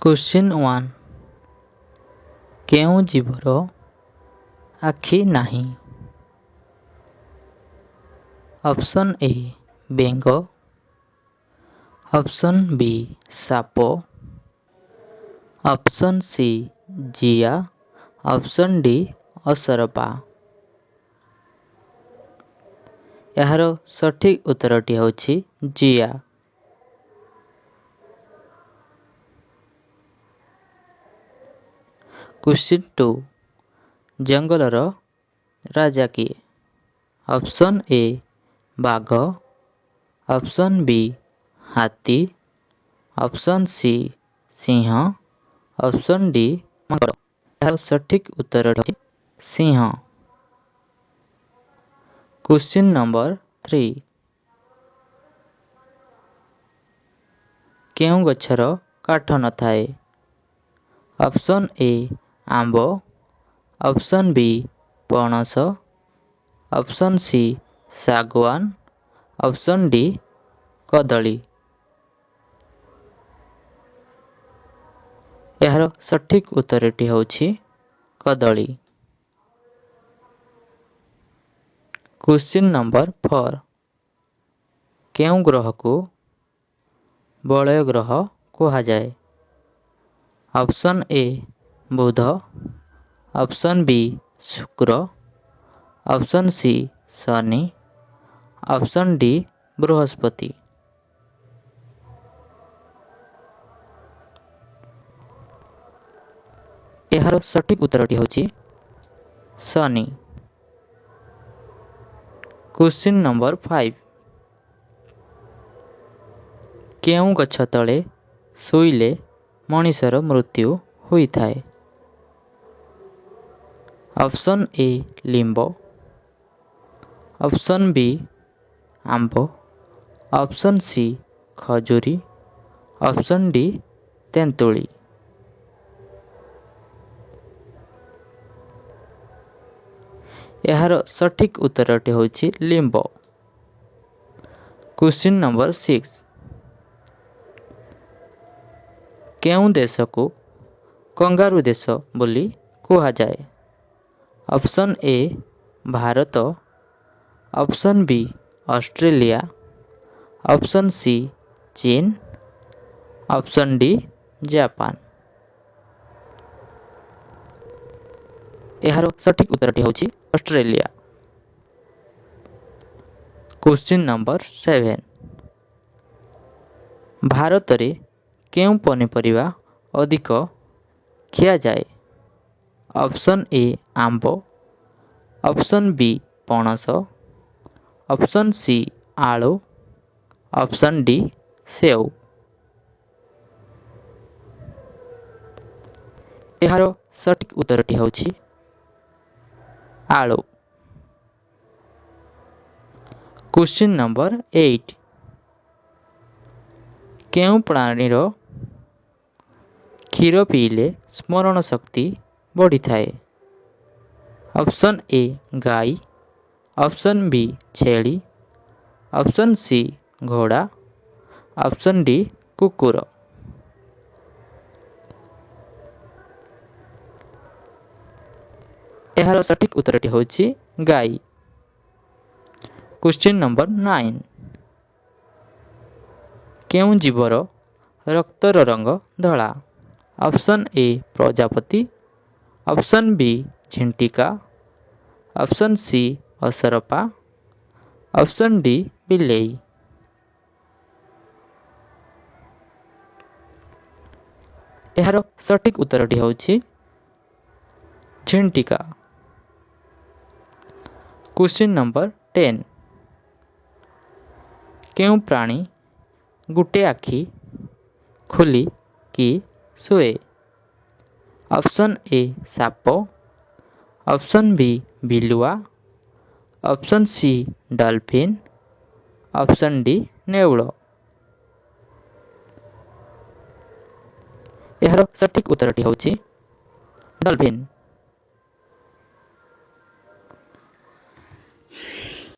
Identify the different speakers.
Speaker 1: Question 1. କେଉଁ ଜୀବର ଆଖି ନାହିଁ? ଅପସନ୍ ଏ ବେଙ୍ଗ, ଅପସନ୍ ବି ସାପ, ଅପସନ୍ ସି ଜିଆ, ଅପସନ୍ ଡି ଅସରପା। ଏହାର ସଠିକ୍ ଉତ୍ତରଟି ହେଉଛି ଜିଆ। Question 2. ଜଙ୍ଗଲର ରାଜା କିଏ? ଅପସନ୍ ଏ ବାଘ, ଅପସନ୍ ବି ହାତୀ, ଅପସନ୍ ସି ସିଂହ, ଅପସନ୍ ଡି ମାଙ୍କଡ଼। ଏହାର ସଠିକ୍ ଉତ୍ତରଟି ସିଂହ। Question number 3. କେଉଁ ଗଛର କାଠ ନଥାଏ? ଅପସନ୍ ଏ ଆମ୍ବ, ଅପସନ୍ ବି ପଣସ, ଅପସନ୍ ସି ଶାଗୁଆନ, ଅପସନ୍ ଡି କଦଳୀ। ଏହାର ସଠିକ୍ ଉତ୍ତରଟି ହେଉଛି କଦଳୀ। Question number 4. କେଉଁ ଗ୍ରହକୁ ବଳୟ ଗ୍ରହ କୁହାଯାଏ? ଅପସନ୍ ଏ ବୁଧ, ଅପସନ୍ ବି ଶୁକ୍ର, ଅପସନ୍ ସି ଶନି, ଅପସନ୍ ଡି ବୃହସ୍ପତି। ଏହାର ସଠିକ୍ ଉତ୍ତରଟି ହେଉଛି ଶନି। Question number 5. କେଉଁ ଗଛ ତଳେ ଶୋଇଲେ ମଣିଷର ମୃତ୍ୟୁ ହୋଇଥାଏ? ଅପସନ୍ ଏ ଲିମ୍ବ, ଅପସନ୍ ବି ଆମ୍ବ, ଅପସନ୍ ସି ଖଜୁରୀ, ଅପସନ୍ ଡି ତେନ୍ତୁଳି। ଏହାର ସଠିକ୍ ଉତ୍ତରଟି ହେଉଛି ଲିମ୍ବ। Question number 6. କେଉଁ ଦେଶକୁ କଙ୍ଗାରୁ ଦେଶ ବୋଲି କୁହାଯାଏ? Option A Bharat, option B Australia, option C ଚୀନ, ଅପସନ୍ ଡି ଜାପାନ। ଏହାର ସଠିକ୍ ଉତ୍ତରଟି ହେଉଛି ଅଷ୍ଟ୍ରେଲିଆ। Question number 7. ଭାରତରେ କେଉଁ ପନିପରିବା ଅଧିକ ଖିଆଯାଏ? ଅପସନ୍ ଏ ଆମ୍ବ, ଅପସନ୍ ବି ପଣସ, ଅପସନ୍ ସି ଆଳୁ, ଅପସନ୍ ଡି ସେଉ। ଏହାର ସଠିକ୍ ଉତ୍ତରଟି ହେଉଛି ଆଳୁ। Question number 8. କେଉଁ ପ୍ରାଣୀର କ୍ଷୀର ପିଇଲେ ସ୍ମରଣ ଶକ୍ତି ବଢ଼ିଥାଏ? ଅପସନ୍ ଏ ଗାଈ, ଅପସନ୍ ବି ଛେଳି, ଅପସନ୍ ସି ଘୋଡ଼ା, ଅପସନ୍ ଡି କୁକୁର। ଏହାର ସଠିକ୍ ଉତ୍ତରଟି ହେଉଛି ଗାଈ। Question number 9. କେଉଁ ଜୀବର ରକ୍ତର ରଙ୍ଗ ଧଳା? ଅପସନ୍ ଏ ପ୍ରଜାପତି, ଅପସନ୍ ବି ଝିଣ୍ଟିକା, ଅପସନ୍ ସି ଅସରପା, ଅପସନ୍ ଡି ବିଲେଇ। ଏହାର ସଠିକ୍ ଉତ୍ତରଟି ହେଉଛି ଝିଣ୍ଟିକା। Question number 10. କେଉଁ ପ୍ରାଣୀ ଗୋଟେ ଆଖି ଖୋଲିକି ଶୁଏ? ଅପସନ୍ ଏ ସାପ, ଅପସନ୍ ବି ବିଲୁଆ, option C dolphin, option D ନେଉଳ। ଏହାର ସଠିକ୍ ଉତ୍ତରଟି ହେଉଛି ଡଲଫିନ୍।